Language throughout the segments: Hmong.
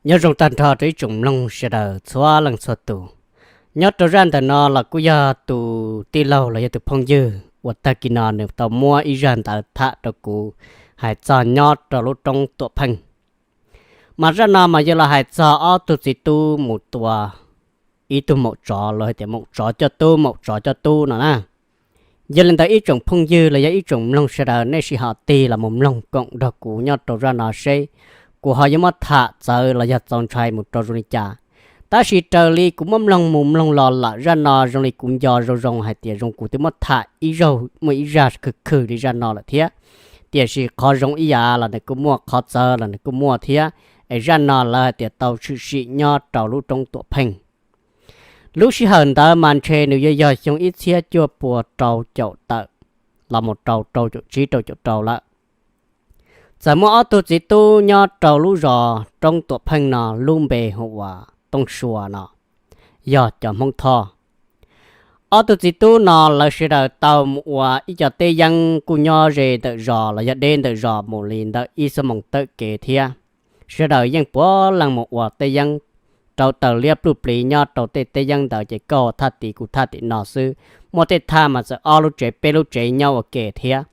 Nyob zoo tag nrho rau ib tsoom mloog sawv daws txhua leej txhua tus. Nyob rau zaj ntawm no los kuj yog tus tij laug los yog tus phooj ywg uas tag kis no nws tau muab ib zaj ntawv tham rau kuv hais txog nyob rau lub roob Tuam Pheej. Mas zaj no mas yog los hais txog ob tug txiv tub mus tua ib tug maum tsov los hais tias maum tsov coj tub, maum tsov coj tub no na. Yog li ntawd ib tsoom phooj ywg los yog ib tsoom mloog sawv daws nej sim ho tig los mus mloog koom nrog kuv nyob rau zaj no seb kuv ho yuav muab tham txawv los yog txaus ntshai mus rau zoo li cas. Tab sis raws li kuv muab mloog mus mloog los lawm zaj no zoo li kuv nco zoo zoo hais tias zoo kuv twb muab tham ib zaug muaj ib zaj khwv khwv li zaj no lawm thiab. Tiam sis qhov zoo ib yam los nws kuj muaj, qhov txawv los nws kuj muaj thiab. Es zaj no lawv hais tias tau tshwm sim nyob rau lub roob Tuam Pheej. Lub sij hawm ntawd mas ntshe nws yuav yog xyoo ib txhiab cuaj pua rau caum tawm los mus rau rau caum tsib rau caum rau lawm. Txawm muaj ob tug txiv tub nyob rau lub zos roob Tuam Pheej no lub npe hu ua Tooj Sua no, yog cov Hmoob Thoj. Ob tug txiv tub no lawv sawv daws tau mus ua ib co teb yeeb kuj nyob ze ntawm zos los yog deb ntawm zos mus li ntawm ib xuab moos tawm kev thiab. Sawv daws yeej puav leej mus ua teb yeeb rau taws liab pluj pliv nyob rau tej teb yeeb ntawd ces koj thaj tim kuv thaj tim no xwb. Muaj tej thaj mas txawm ob lub tsev peb lub tsev nyob ua ke thiab.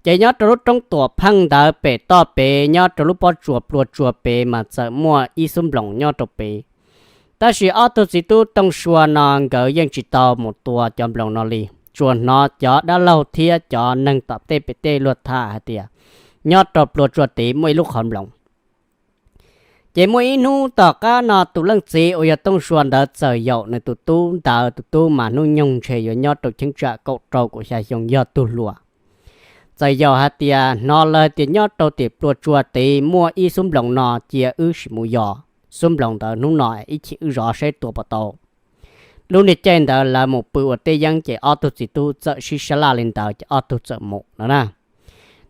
Ces nyob rau lub roob Tuam Pheej ntawd pem toj pem nyob rau lub pob tsuas plua tsuas pem mas txawm muaj ib xub nploos nyob rau pem. Tab sis ob tug txiv tub Tooj Sua no nkawd yeej tsis tau mus tua cov nploos no li, tsuas hnov cov dab laug thiab cov neeg tom tej pem tej luag tham hais tias nyob rau plua tsuas tid muaj ib lub qhov nploos. Ces muaj ib hnub tom qab no tus leej txiv uas yog Tooj Sua ntawd txawm yaum nws tus tub ntawd, tus tub mas hnub nyoog ntshe yuav nyob rau cheeb tsam kaum rau kaum xya xyoo yog tug hluas. Txawm yaum hais tias hnov lawv tias nyob rau tim plua tsuas tid muaj ib xub nploos no cia wb sim mus yos xub nploos ntawd hnub no ib chim wb zov saib tua puas tau. Lub niag caij ntawd lawv mus pw ua teb yeeb ces ob tug txiv tub txawm sib sab laj li ntawd ces ob tug txawm mus no na.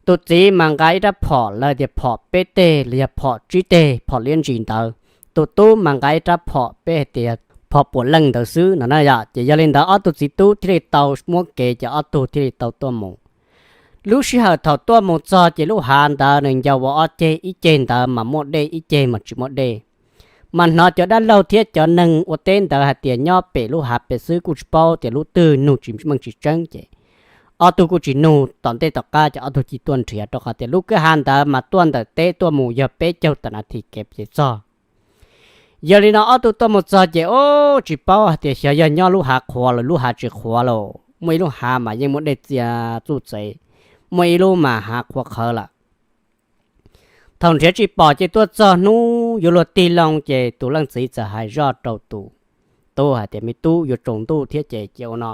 Tus txiv mas nqa ib rab phom lawv tias phom peb teg los yog phom tsib teg, phom liab ntsis ntawd. Tus tub mas nqa ib rab phom peb hais tias phom puas leej ntawd xwb no na yom. Ces yog li ntawd ob tug txiv tub thiaj li tau muab kev ces ob tug thiaj li tau tuaj mus. Lub sij hawm thaum tuaj mus txog ces lub hav ntawd nws ncau ua ob ceg, ib ceg ntawd mas muaj dej, ib ceg mas tsis muaj dej. Mas hnov cov dab laug thiab cov neeg ua teb ntawd hais tias nyob pem lub hav pem xwb kuj tsis paub tias lub twg, nug tsis meej tsis tseeb ces ob tug kuj tsis nug, tom ntej tom qab ces ob tug cia tuaj nrhiav rau qhov tias lub kwj ha ntawd mas tuaj ntawm teb tuaj mus yog peb caug tam nas this kev ces txog. Yog li no ob tug tuaj mus txog ces ub tsis paub hais tias xyov yog nyob lub hav qhuav lawm lub hav tsis qhuav lawm, muaj ib lub hav mas yeej muaj dej txia txuj txev, muaj ib lub mas hav qhuav qhawv lawm. Thaum nrhiav tsis pom ces tuaj txog hnub yuav luag tig loo ces tus leej txiv txawm hais zoj rau tus tub hais tias me tub, yuav tsaus ntuj thiab ces cia ua no,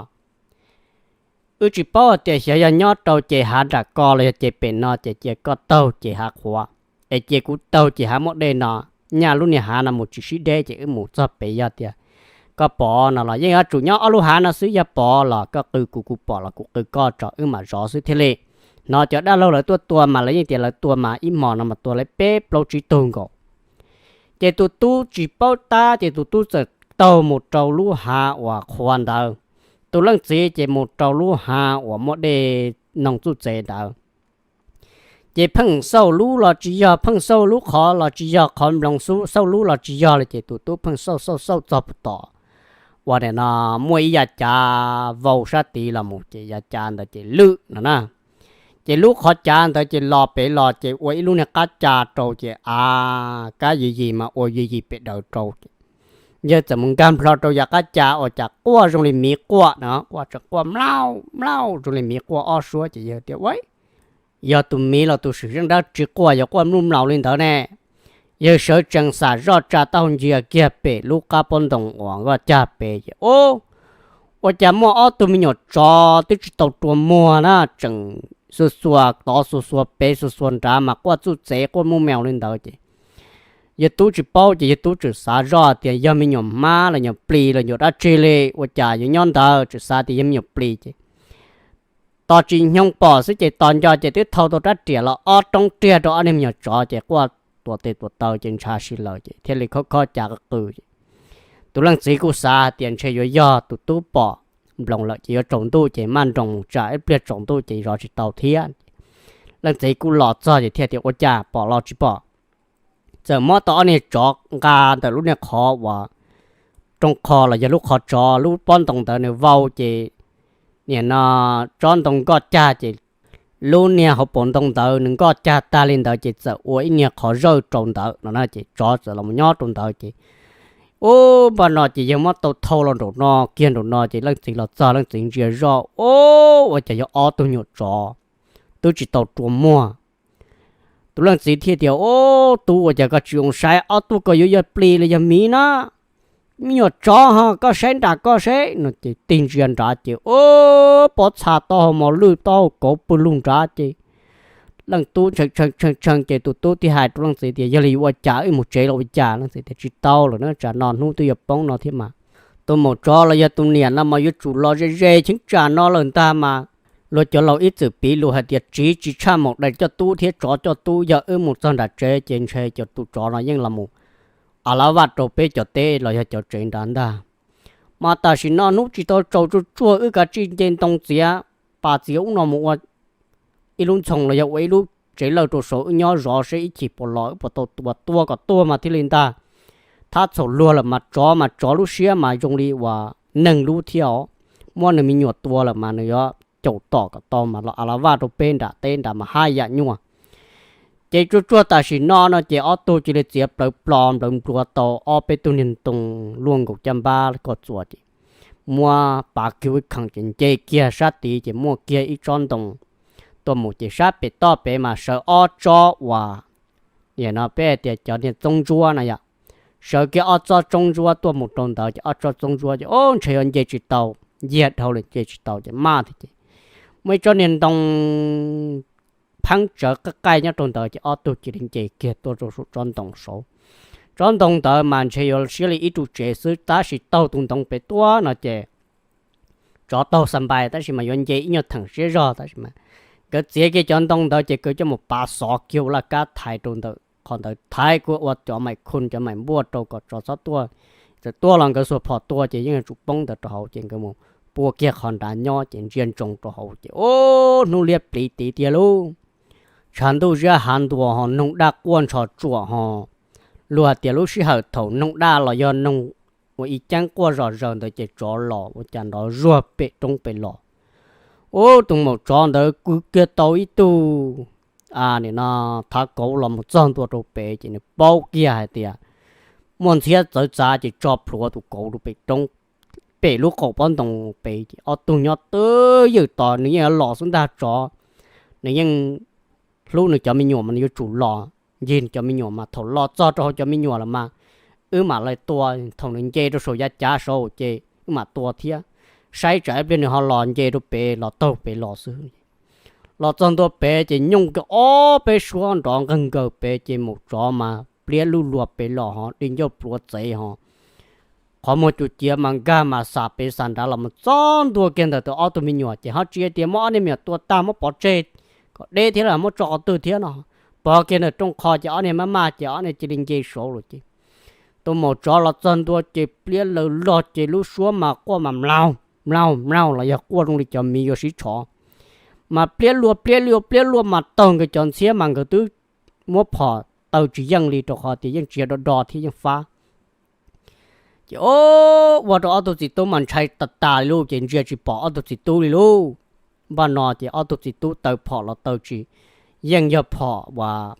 wb tsis paub hais tias xyov yog nyob rau ces hav nram ko los yog ces pem no ces cia koj taug ces hav qhuav, es cia kuv taug ces hav muaj dej no, nyaj lub niag hav no mus tsis sib deb ces wb mus txog pem yog tias koj pom no los yeej yuav tsum nyob ob lub hav no xwb, yog pom los koj qw kuv, kuv pom los kuv qw koj tso wb mam zov xwb thiaj li. Hnov cov dab laug lawv tuaj tua mas lawv yeej tias lawv tua mas ib hmos no mas tua li peb plaub tsib tug nkaus. Ces tus tub tsis paub tab ces tus tub txawm taug mus rau lub hav uas qhuav ntawd, tus leej txiv ces mus rau lub hav uas muaj dej noo txuj txev ntawd. Ces pheej xauj lub los tsis yog, pheej xauj lub qhov los tsis yog, qhov nploos xauj lub los tsis yog li ces tus tub pheej xauj xauj xauj txog puag tom uas nim no muaj ib yav cav vau sab tid los mus ces yav cav ntawd ces lwj no na. Ces lub qhov cav ntawd ces los pem los ces ua ib lub niag qab ca rau ces av kab yig yig mas ua yig yig pem daws rau ces yawg txawm mus nkag nplho rau yav qab ca ua cas quaj zoo li miv quaj no, quaj tseem quaj mlauj mlauj zoo li miv quaj ob suab ces yawg tias ua yog tus miv los tus swm zeej dab tsi quaj yuav quaj mluj mlaus li ntawd ne. Yawg sawv tsees xam zoj tsa taub hau ntsia kiag pem lub qab pob ntoo uas nkoj cag pem ces ub, ua cas muaj ob tug me nyuam tsov twb tsis tau rua muag na, tseem xuas xuas tod xuas xuas pem xuas xuas nrad mas quaj txuj txev quaj mluj mlaus li ntawd ces yawg tub tsis paub ces yawg tub tseem xav zoj tias yog me nyuam hmab los nyuam plis los nyuam dab tsi li, ua cas yuav nyob ntawd, tseem xav tias yog me nyuam plis ces tos tsis nyoog pom xwb ces tos nco ces twb thau tau rab riam los ob roob riag rau ob niag me nyuam tsov ces quaj tuam tes tuam taw ces ntshav si lawm ces thiaj li khob khob cav qw qw ces tus leej txiv kuj xav hais tias ntshe yuav yog tus tub pom nploos lawm ces yuav tsaus ntuj ces maj nroos mus tsam ib pliag tsaus ntuj ces zov tsis tau thiab. Leej txiv kuj los txog ces thiaj tias ua cas pom los tsis pom. txawm muab tau ob niag tsov nqa ntawm lub niag qhov uas rooj qho los yog lub qhov tsov lub pob ntoo ntawd nws vau ces nim no tsob ntoo nkoj cag ces lub niag hauv paus ntoo ntawd nws nkoj cag tag li ntawd ces txawm ua ib niag qhov zawj rau ntawd no na ces tsov txawm los nyob rau ntawd ces ub npaj no ces yawg muab tau thau los nraum no kiag nraum no ces leej txiv los txog leej txiv ntsia zoj ub ua cas yog ob tug nyuam tsov twb tsis tau rua muag. Tus leej txiv thiaj tias, Ub tub, ua cas koj tsis zoo saib ob tug ko yuav yog plis los yog miv na? Me nyuam tsov ho, koj saib nram koj saib no ces tig ntsia nrad ces ub pob txha taub hau mos lwj taub hau kauv pw lug nrad ces leej tub tshee tshee tshee ces tus tub thiaj hais rau leej txiv tias, Yog li yuav ua cas, wb mus tsev los ua cas? Leej txiv tias, Tsis tau lawm na, tsam no hnub twb yuav poob no thiab mas. Tus maum tsov los yog tus niam no mas yuav tsum los ze ze cheeb tsam no lawm ntag mas. Luag cov laus ib txwm piv lus hais tias tsiv tsis tshaj maum dais coj tub thiab tsov coj tub, yog wb mus txog nram tsev ces ntshe cov tus tsov no yeej los mus a la vaj rau peb cov teb los yog cov tsev nrad ntag. Mas tam sim no hnub tsis tau tsaus, tsuag tsuag wb kav tsij nce ntoo txiav pas txiav ub no mus ua ib lub ntxhoo los yog ua ib lub tsev lawj rau saud, wb nyob zov seb ib chim puas los, wb puas tau tua, tua kom tuag mas thiaj li ntag. Thab txhaum luag lawm mas tsov mas tsov lub siab mas zoo li uas neeg lub thiab os. Muab nws me nyuam tua lawm mas nws yuav caum tom kom tau mas los a la vaj rau peb nram teb nrad mas haj yam nyuaj. Ces tsuag tsuag tam sim no no ces ob tug cia li txiav plawv plo nplawv npluav tau ob peb tug niag ntoo luaj nkaus caj npab koj txuas ces muab pav kiag ib khees ces nce kiag sab tid ces muaj kiag ib tsob ntoo tuaj mus ces sab pem toj pem mas sawv ob tsob uas, no peb hais tias cov niag txoob ntsuab na yom, sawv kiag ob tsob txoob ntsuab tuaj mus rau ntawd ces ob tsob txoob ntsuab ces ub ntshe yuav nce tsis tau, yag dhau lawm nce tsis tau ces maj thiab ces muaj ib tsob niag ntoo pheeb tsawv qab qaij nyob rau ntawd ces ob tug cia li nce kiag tuaj rau saum tsob ntoo saud. Tsob ntoo ntawd mas ntshe yuav siab li ib ru tsev xwb tab sis taug tus ntoo pem tuaj no ces tsov taug xa npais tab sis mas yuav nce ib nyuag theem siab zog tab sis mas nkawd txiav kiag cov ntoo ntawd ces nkawd coj mus pav xov kiag ua laj kab thaiv rau ntawm qhov ntawd, thaiv kuj ua cov maim khu cov maim npuaj rau kom tsov txhob tuaj. Txawm tuaj los nkawd xuas phom tua ces yeej yuav tsum poob ntawd rau hauv ces nkawd mus pua kiag qhov nrad nyob ces ntsia ntsoov rau hauv ces ub hnub liab pliv tid tiag lauj. Tshav ntuj ziab hav ntuas ho noog daj quaj ntsho tsuam ho, luag hais tias lub sij hawm thaum noog daj los yog noog ua ib ceeb quaj zom zaws ntawd ces tsov los ua cas nrov zuag pem roob pem los. Ub tus maum tsov ntawd kwv kiag tau ib tug, nim no, thav kauv los mus txog ntua rau pem ces nws paub kiag hais tias muaj ntxhiab txawv txav ces tso plhuav tus kauv rau pem roob, pem lub qaum pob ntoo pem ces ob tug nyob twj ywm tos nws yeej yuav los xwb ntag tsov. Nws yeej hlub nws cov me nyuam mas nws yuav tsum los ncig nws cov me nyuam mas thaum los txog rau hauv cov me nyuam lawm mas wb mam li tua, thaum nws nce rau saum yav cav saud ces wb mam tua thiab, saib tsam ib pliag nws ho los nce rau pem los taug pem los xwb. Los txog ntua pem ces nyooj kiag ob peb suab nrov nqawg nkaws pem ces maum tsov mas pliab luj luas pem los ho di ncauj pluav txev ho, qhov muag cua ciav mas nkag mas xam pem xam nrad los mus txog ntua kiag ntawm tus ob tug me nyuam ces ho tsis hais tias muab ob niag me nyuam tua tag muab pov tseg kom deb thiab los muab tso qhov twg thiab no, pov kiag ntawm rooj qho ces ob niag maj maj ces ob niag cia li nce saud lawm ces tus maum tsov los txog ntua ces pliab lawv log ces lub suab mas quaj mas mlaug mlaug mlaug los yog quaj zoo li cov miv yuav sib tshov, mas pliab luaj pliab luaj pliab luaj mas taug nkawd cov ntxhiab mas nkawd twb muab phom taw tsis yeej li rau qhov tias yeej tsis yog do do thiab yeej fab. Ces ua rau ob tug txiv tub mas ntshai tas tas li lauj ces ntsia tsis pom ob tug txiv tub li lauj. Npaj no ces ob tug txiv tub taw phom los taw tsis yeej yog phom uas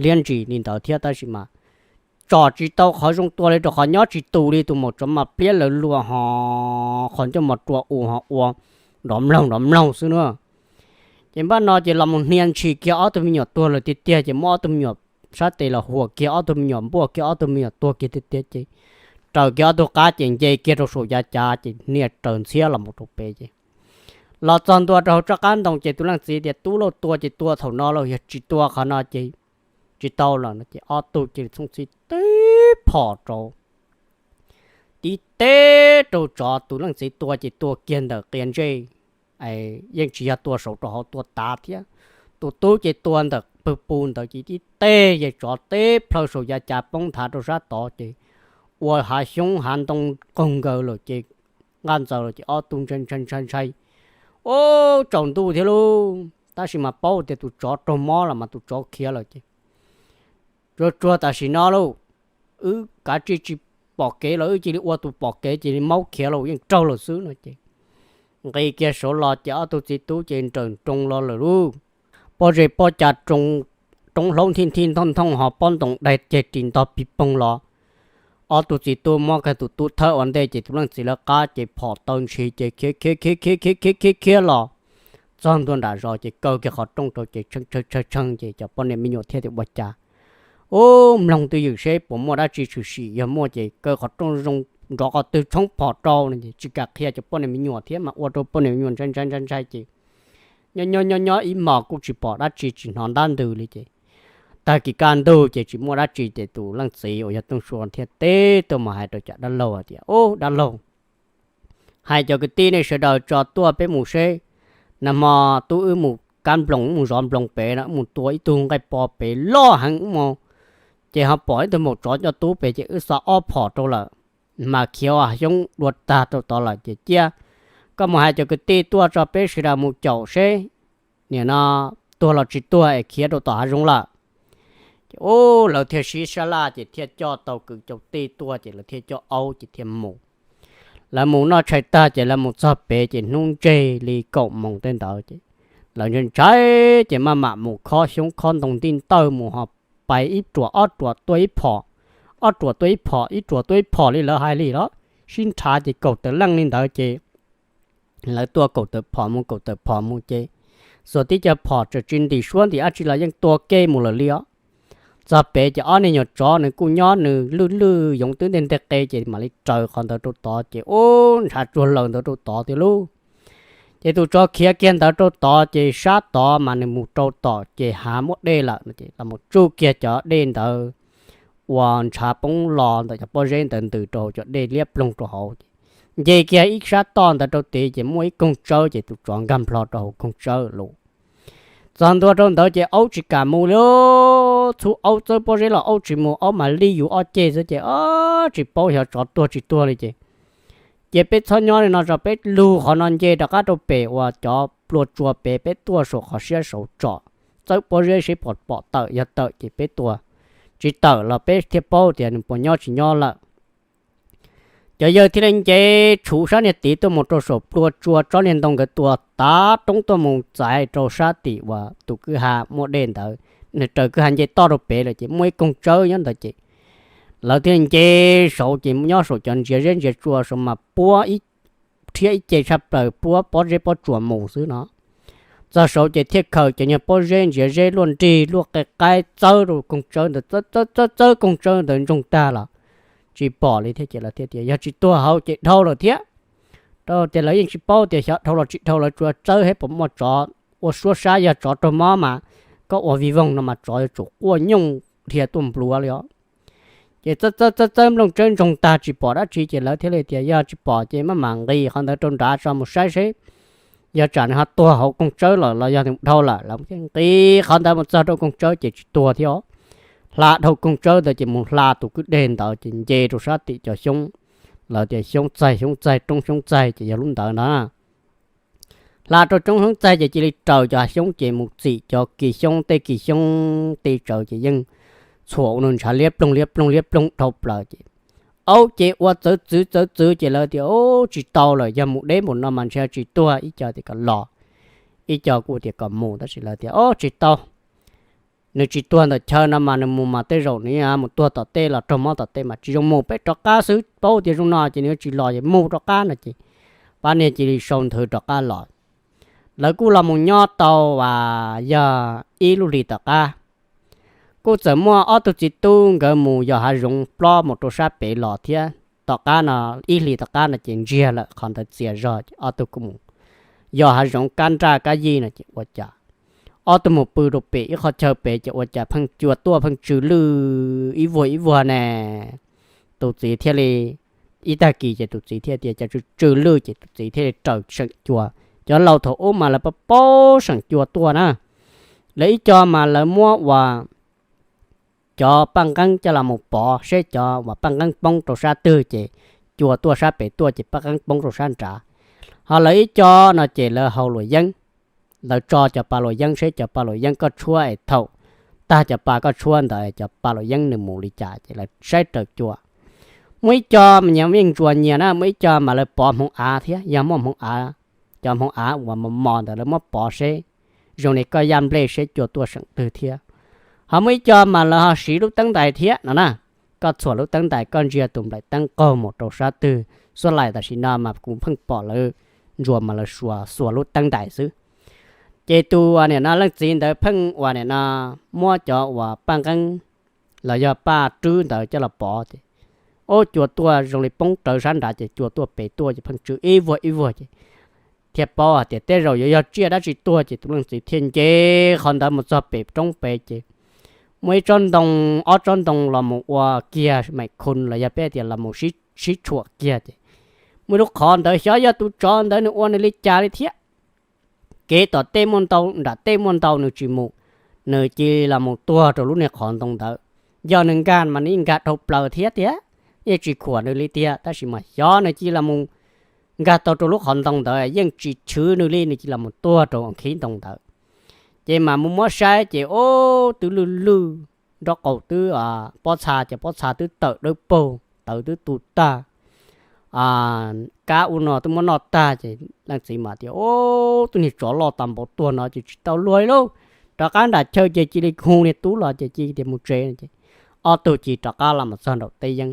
liab ntsis li ntawd thiab tab sis mas tsom tsis tau qhov zoo tua li rau qhov nyob tsis tus li tus maum tsov mas pliab lawv luaj ho qhov ncauj mos rua u ho ua nrov mloog nrov mloog xwb na. Ces npaj no ces los mus hnia ntshis kiag ob tug me nyuam tuag lawm tiag tiag ces muab ob tug me nyuam sab tes los huam kiag ob tug me nyuam npuaj kiag ob tug me nyuam tuag kiag tiag tiag ces raws kiag ob tug qab ces nce kiag rau saum yav cav ces hnia raws ntxhiab los mus rau pem ces los txog ntua rau hauv tsob qab ntoo ces tus leej txiv tias, Tub lauj, tua ces tua thaum no lauj, yog tsis tua qhov no ces tsis tau lawm no ces ob tug cia li txhooj txhij tib phom rau tib teb rau tsov. Tus leej txiv tua ces tua kiag ntawm qias ntsej, yeej tsis yog tua saud rau hauv tua tav thiab. Tus tub ces tua ntawm pawg pus ntawd ces tib teg ces tsov teb plhaw saum yav cav poob nthav rau sab tod ces ua hav xyoob hav ntoo qaug nkaws lawm ces nqaj ntxaws lawm ces ob tug ntshai ntshai ntshai ntshai, ub tsaus ntuj thiab lauj, tab sis mas paub tias tus tsov raug mob lawm mas tus tsov khiav lawm ces Tsuag tsuag tam sim no lauj, wb kav tsij tsis pom kev los wb cia li ua tus pom kev cia li maub khiav los yeej raug lawm xwb no ces nqis kiag saud los ces ob tug txiv tub ces nrawm nroos los lawm lauj. Pob zeb pob cav roob hlaub nthij nthij nthoj nthoj ho pob ntoos daig ceg ris ntog pig poog los. Ob tug txiv tub muab kiag tus tub thawb ua ntej ces tus leej txiv lawv qab ces phom taw ntshis ces khiav khiav khiav khiav khiav khiav khiav los txog ntua nram zos ces kaw kiag qhov rooj rau ces tshee tshee tshee ces cov poj niam me nyuam thiaj tias ua cas, ub, mloog twj ywm seb puas muaj dab tsi tshwm sim, yog muaj ces kaw qhov rooj zoo nrov qhov twg tshoob phom rau no es tsis kam qhia cov poj niam me nyuam thiab mas ua rau poj niam me nyuam ntshai ntshai ntshai ntshai ces nyob nyob nyob nyob ib hmos kuj tsis pom dab tsi tsis hnov ntab ntws li ces tag kis kaj ntug ces tsis muaj dab tsi ces tus leej txiv uas yog Tooj Sua thiaj teb tuaj mus hais rau cov dab laug hais tias, Ub dab laug, hais cov kwv tij nej sawv daws tso tuaj peb mus seb, nag hmo tub wb mus kab nploos mus zov nploos pem no wb mus tua ib tug nqaij po pem loj heev wb mus, ces ho pom ib tug maum tsov coj tub pem ces wb xa ob phom rau lawm, mas khiav ua xyoob dua tag rau tod lawm ces cia koj mus hais cov kwv tij tuaj tso peb sawv daws mus caum seb nim no tuag los tsis tuag es khiav rau tom hav zoov lawm. Ces ub lawv thiaj sib sab laj ces thiaj coj tau kwv cau tij tuaj ces lawv thiaj coj aub ces thiaj mus. Lawv mus noj tshais tag ces lawv mus txog pem ces hnub ntseg li kaum moos tej ntawd ces lawv ntshai ntshai ces maj mam mus khob xyoob khob ntoo nti ntawj mus ho pais ib ruam ob ruam tuaj ib phom, ob ruam tuaj ib phom ib ruam tuaj ib phom li lawv hais li los sib nrhav ces kaum tawm leej li ntawd ces lawv tuaj kaum tawm phom mus kaum tawm phom mus ces xuas tib co phom tseem tsis ntim suab ntim dab tsi los yeej tua kev mus lawm li os. Txog pem ces ob niag nyuag tsov nws kuj nyob nws lwj lwj yoov twb nteg nteg qe ces mam li raws qhov ntawd rau tod ces ub ntshav tsuag lawm ntawd rau tod tiag lauj. Ces tus tsov khiav kiag ntawd rau tod ces sab tod mas nws mus rau tom ces hav muaj dej lawm no ces los tsuj kiag cov dej ntawd uas ntshav poob los ntawm cov pob zeb ntawd ntws rau hauv cov dej liab ploog rau hauv ces nce kiag ib sab toj ntawd rau tid ces muaj ib koog tsawb ces tus tsov nkag nplho rau hauv koog tsawb lawm. Txog ntua rau ntawd ces aub tsis kam mus li, txhub aub txawb pob zeb los aub tsis mus, aub mas li yus ob ceg xwb ces tsis paub xyov tsov tuag tsis tuag li ces cia peb txhob nyob li no tso, peb lug qhov no nce rov qab rau pem uas cov plua tsua pem, peb tuaj saum qhov siab saud tsom, txawb pob zeb seb pom pom tawm, yog tawm ces peb tua, tsis tawm los peb thiaj paub tias nws puas nyob tsis nyob lawm. Cov yawg thiaj li nce tshuv sab niag tid tuaj mus rau saum plua tsua tsob niag ntoo nkawd tua tav roob tuaj mus txais rau sab tim uas tus kwj ha muaj dej ntawd, nws raws kwj ha nce toj rau pem lawm ces muaj ib koog tsawb nyob ntawd ces lawv thiaj li nce saud ces nyob saum cov ntsiav zeb ntsiav tsua saud mas puab rhiab ib ce tshaj plaws, puab pob zeb pob tsuas mus xwb no. Txog saud ces thiaj khaws cov nyuag pob zeb ntsiav zeb luaj nrig luaj qe qaib txawb rau koog tsawb ntawd, txawb txawb txawb koog tsawb ntawd ntsoog tag los tsis pom li thiab ces lawv thiaj tias yog tsis tuag hauv ces dhau lawm thiab. Rau tias lawv yeej tsis paub tias xyov dhau los tsis dhau, lawv tsuas txawb seb puas muaj tsov ua suab sab, yog tsov raug mob mas koj ua vij voog no mas tsov yuav tsum quaj nyooj dhia tuaj npluav li os. Ces txawb txawb txawb txawb nplooj tsawb ntsoog tag tsis pom dab tsi ces lawv thiaj li tias yog tsis pom ces maj mam nqis qhov ntawd rau nrad tso mus saib seb yog tsam nws ho tuag hauv koog tsawb lawm los yog nws dhau lawm. Lawv thiaj nqis qhov ntawd mus txog rau koog tsawb ces tsis tuag thiab os. Hla dhau koog tsawb ntawd ces mus hla tus kwj deg ntawd ces nce rau sab tim cov xyoob, lawv tias xyoob txaig xyoob txaig roob xyoob txaig ces yog lub ntawd na. Hla rau roob xyoob txaig ces cia li raws cov hav xyoob ces mus txim cov kis xyoob, tej kis xyoob tej tsawv ces yeej txhuam ua nws ntshav liab ploog liab ploog liab ploog dhau plaws ces aub ces ua txawv txwv txawv txwv ces lawv tias ub tsis tau lawm, yog mus deb npaum no mas ntshe tsis tuag, ib co tias kom los, ib co kuj tias kom mus, tab sis lawv tias ub tsis tau, nws tsis tuag ntawm chaw no mas nws mus mas tej zaum nws mus tuag tom tej los raug mob tom tej mas tsis zoo mus, peb rov qab xwb, paub tias zoo no ces nws yuav tsis los es mus rov qab no ces pab niag cia li sau nthwv rov qab los. Lawv kuj los mus nyob tau as yog ib lub hlis tom qab, kuj txawm muaj ob tug txiv tub nkawd mus yos hav zoov plob mus rau sab pem los thiab. Tom qab no ib hlis tom qab no ces ntsiag lawm qhov ntawd txias zog ces ob tug kuj mus yos hav zoov kab nraj kab yij no ces ua cas ob tug mus pw rau pem ib qhov chaw pem ces ua cas pheej cua tuaj pheej tsw lwj ib vuag ib vuag ne. Tus txiv thiaj li, ib tag kis ces tus txiv thiaj tias cas tsw tsw lwj ces tus txiv thiaj li raws seem cua. Cov laus thaum ub mas lawv paub paub seem cua tuaj na. Lawv ib co mas lawv muab uas cov paj nqeeb coj los mus pov seb cov uas paj nqeeb poob rau sab twg ces cua tuaj sab pem tuaj ces paj nqeeb poob rau sab nrad. Ho lawv ib co no ces lawv haus luam yeeb, lawv tso cov pa luam yeeb seb cov pa luam yeeb koj tshuab es thaum tag cov pa koj tshuab ntawd cov pa luam yeeb nws mus li cas ces lawv saib raws cua. Muaj ib co mas nyias yeej ntsuas nyias na, muaj ib co mas lawv pov hmoov av thiab, yog muaj hmoov av, cov hmoov av uas mos mos ntawd lawv muab pov seb zoo li koj yaj nplej seb cua tuaj seem twg thiab. Ho muaj ib co mas lawv ho siv lub teeb ntais thiab no na. Koj txhuam lub teeb ntais koj ntsia tus nplaim teeb qaug mus rau sab twg. Xuab laim tam sim no mas kuv pheej pom lawv ntsuas mas lawv xuas xuas lub teeb ntais xwb. Ces tus uas nim no leej txiv ntawd pheej uas nim no muab cov uas paj nqeeb los yog paj rwb ntawd coj los pov ces, ub, cua tuaj zoo li poob rawv sab nrad ces cua tuaj pem tuaj ces pheej tsw ib vuag ib vuag ces thiaj paub hais tias tej zaum yuav yog tsiaj dab tsi tuag ces tus leej txiv thiaj nce qhov ntawd mus txog pem roob pem ces muaj ib tsob ntoo, ob tsob ntoo los mus ua kiag meem khu los yog peb tias los mus sib tshuam kiag ces muaj ib lub qhov ntawd xyov yog tus tsov ntawd nws ua nws li cas li thiab. Kev tom tej muaj ntau, nram tej muaj ntau nws tsis mus, nws cia li los mus tuag rau lub niag qhov ntoo ntawd. Yog nws nkag mas nws yeej nkag dhau plaws thiab tiag, yeej tsis khuam nws li tiag, tab sis mas xyov nws cia li los mus nkag tau rau lub qhov ntoo ntawd yeej tsis chwv nws li, nws cia li los mus tuag rau nkhib ntoo ntawd. Ces mas mus muab saib ces ub twb lwj lwj, nraub qaum twb pob txha ces pob txha twb tawm dawb paug, tawv twb tu tag, kab ub no twb muab noj tag ces leej txiv mas tias, ub, tus niag tsov loj tas npaum tuag no ces tsis tau luag li lauj, rov qab nram chaw ces cia li hu niag tub los ces cia li tias mus tsev ces ob tug cia li rov qab los mus txog nraum teb yeeb.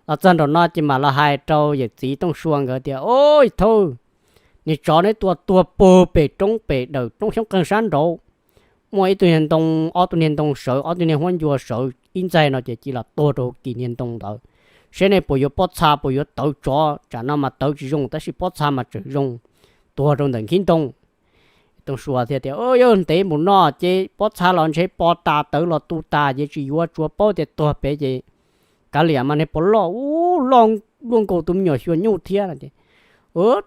Los txog nraum no ces mam los hais rau yawm txiv Tooj Sua nkawd tias, ub, thauj, niag tsov neb tua tuag puag pem roob pem daws roob xyoob qeeg sab nraud, muaj ib tug niag ntoo, ob tug niag ntoo sawv, ob tug niag huab ncua sawv ib ntxaig no ces cia li los tuag rau hauv kis niag ntoo ntawd. Seb nej puas yuav pob txha puas yuav tawv tsov, tsam no mas tawv tsis zoo tab sis pob txha mas tseem zoo, tuag rau ntawm nkhib ntoo. Tooj Sua thiaj tias, yog ntev mus no ces pob txha los ntshe pov tas tawv los tu tas ces tsis yuav, tsuas paub tias tuag pem ces kav liam mas nws puas loj, ub, loj luaj nkaus tus me nyuam xyuas nyuj thiab no ces,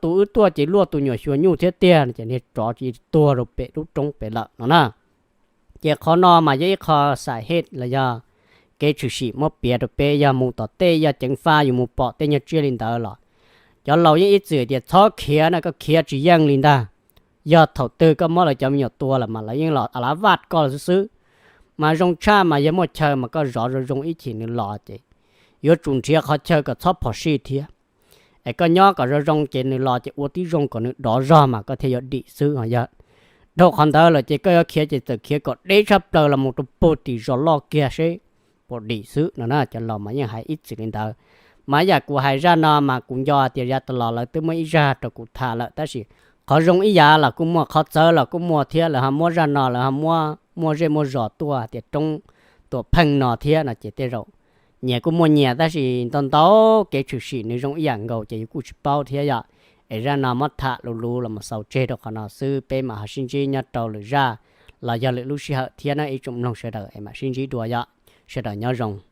tus wb tuaj ces luaj tus nyuam xyuas nyuj thiab tiag no ces niag tsov cia li tuag rau pem lub roob pem lawm no na. Ces qhov no mas yog ib qho xais hej los yog kev tshwm sim muab piav rau peb, yog mus tom tej yog ceev faj yus mus pom tej nyuag tsiaj li ntawd los cov laus yeej ib txwm tias txhob khiav na, koj khiav tsis yeej li ntag. Yog thaum twg koj muab lawv cov me nyuam tua lawm mas lawv yeej los a lav vaj koj lawm xwb xwb. Mas zoo tshaj mas yog muaj chaw mas koj zov zoo zoo ib chim nws los ces yuav tsum nrhiav qhov chaw kom txhob phom sij thiab. Es koj nyob kom zoo zoo ces nws los ces ua tib zoo kom nws dov zog mas koj thiaj yuav dim xwb. Yog dhau qhov ntawd lawm ces koj yuav khiav ces txawm khiav kom deb tshaj plaws los mus rau puag tim zos loj kiag seb puas dim xwb no na. Cov laus mas yeej hais ib txwm li ntawd. Mas yam kuv hais zaj no mas kuv nco tias yav tas los lawv twb muaj ib zaj rau kuv tham lawm, tab sis qhov zoo ib yam los kuj muaj, qhov txawv los kuj muaj thiab. Lawv ho muab zaj no lawv ho muab muaj zej muaj zos tuaj tias roob Tuam Pheej no thiab no ces tej zaum nyias kuj muaj nyias, tab sis ntau ntau kev tshwm sim nws zoo ib yam nkaus ces yus kuj tsis paub thiab yom. Es zaj no muab tham luv luv los mus xaus tseg rau qhov no xwb, peb mam ho sib ntsib nyob rau lwm zaj los yog lwm lub sij hawm thiab na ib tsoom mloog sawv daws, es mam sib ntsib dua yom. Sawv daws nyob zoo.